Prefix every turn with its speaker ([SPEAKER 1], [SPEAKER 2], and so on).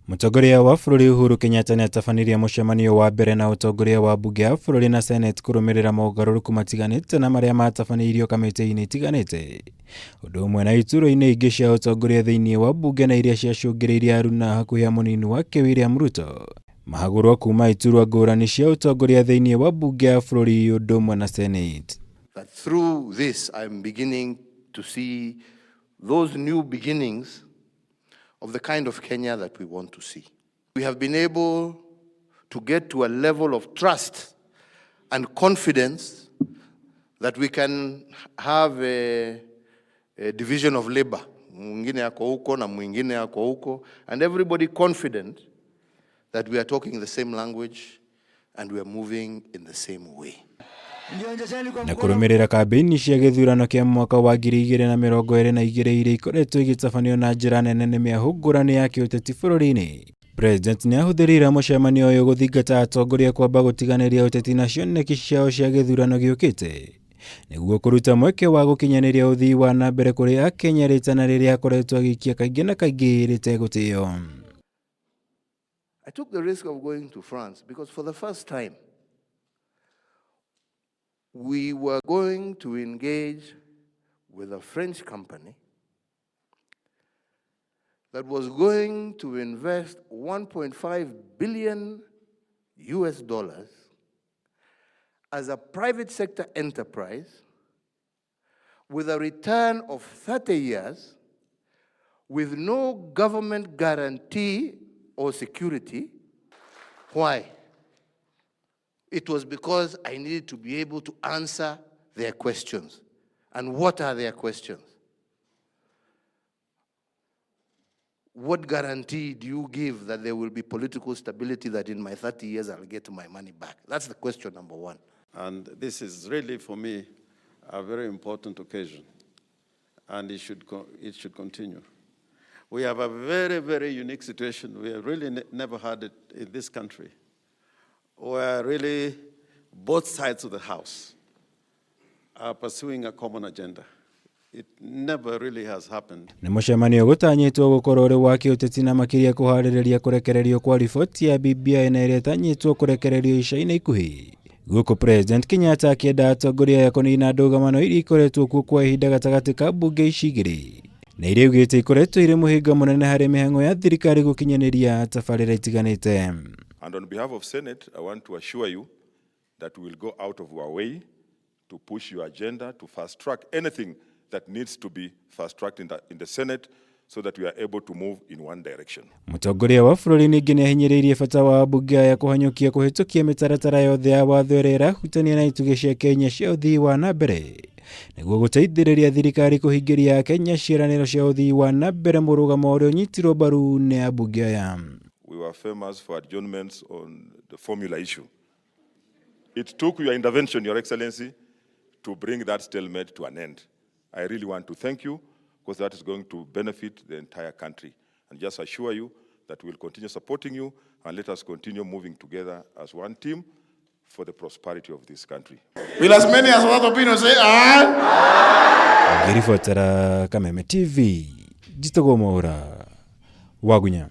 [SPEAKER 1] Mũtongoria wa bũrũri Uhuru Kenyatta nĩatabanirie mũcemanio wa mbere na ũtongoria wa mbunge ya bũrũri na Senate kũrũmĩrĩra mogarũrũku matiganĩte na marĩa matabanĩirio kamĩtĩ-inĩ itiganĩte ũndũ ũmwe na iturwa-inĩ ingĩ cia ũtongoria thĩinĩ wa mbunge na iria ciacũngĩrĩirie aruna hakuhĩ a mũnini wake William Ruto mahagũrwo kuma iturwa ngũrani cia ũtongoria thĩinĩ wa mbunge ya bũrũri ũndũ ũmwe na Senate.
[SPEAKER 2] That through this I'm beginning to see those new beginnings of the kind of Kenya that we want to see. We have been able to get to a level of trust and confidence that we can have a division of labor. Mwingine ako huko na mwingine ako huko, and everybody confident that we are talking the same language and we are moving in the same way.
[SPEAKER 1] Na kũrũmĩrĩra kambĩini cia gĩthurano kĩa mwaka wa 2022 iria ikoretwo igĩtabanio na njĩra nene nĩ mĩahũ ngũrani ya kĩũteti bũrũri-inĩ. President nĩ ahũthĩrire mũcemanio ũyũ gũthingata atongoria kwamba gũtiganĩria ũteti na cioneki ciao cia gĩthurano gĩũkĩte nĩguo kũruta mweke wa gũkinyanĩria ũthii wa na mbere kũrĩ Akenya rĩtana rĩrĩa akoretwo agĩikia kaingĩ na kaingĩ rĩtegũtĩo.
[SPEAKER 2] I took the risk of going to France because for the first time we were going to engage with a French company that was going to invest 1.5 billion US dollars as a private sector enterprise with a return of 30 years, with no government guarantee or security. Why? It was because I needed to be able to answer their questions. And what are their questions? What guarantee do you give that there will be political stability, that in my 30 years I'll get my money back? That's the question number one.
[SPEAKER 3] And this is really, for me, a very important occasion, and it should continue. We have a very, very unique situation. We have really never had it in this country, where really both sides of the house are pursuing a common agenda. It never really has happened.
[SPEAKER 1] Nĩ mũcemanio gũtanyĩtwo gũkorwo ũrĩ wa kĩũteti na makĩria kũharĩrĩria kũrekererio kwa riboti ya BBI na ĩrĩa ĩtanyĩtwo kũrekererio ica-inĩ ikuhĩ. Gũkũ President Kenyatta akĩenda atongoria aya kũnina ndũgamano iria ikoretwo kuo kwa ihinda gatagatĩ ka mbunge ici igĩrĩ na iria augĩte ikoretwo irĩ mũhĩnga mũnene harĩ mĩhang'o ya thirikari gũkinyanĩria tabarĩra itiganĩte.
[SPEAKER 4] And on behalf of Senate, I want to assure you that we will go out of our way to push your agenda, to fast track anything that needs to be fast tracked in the Senate so that we are able to move in one direction.
[SPEAKER 1] Mũtongoria wa bũrũri ningĩ nĩahinyĩrĩirie bata wa ambunge aya kũhanyũkia kũhĩtũkia mĩtaratara yothe ya watho ĩrĩa ĩrahutania na itugĩ cia Kenya cia ũthii wa na mbere nĩguo gũteithĩrĩria thirikari kũhingĩria Akenya ciĩranĩro cia ũthii wa na mbere, mũrũgamo ũrĩa ũnyitirwo mbaru nĩ ambunge aya.
[SPEAKER 4] We were famous for adjournments on the formula issue. It took your intervention, Your Excellency, to bring that stalemate to an end. I really want to thank you because that is going to benefit the entire country. And just assure you that we will continue supporting you and let us continue moving together as one team for the prosperity of this country.
[SPEAKER 5] Will as many as want opinion say aye?
[SPEAKER 1] Ngĩribotera Kameme TV, njĩtagwo Mwaũra Wagunya.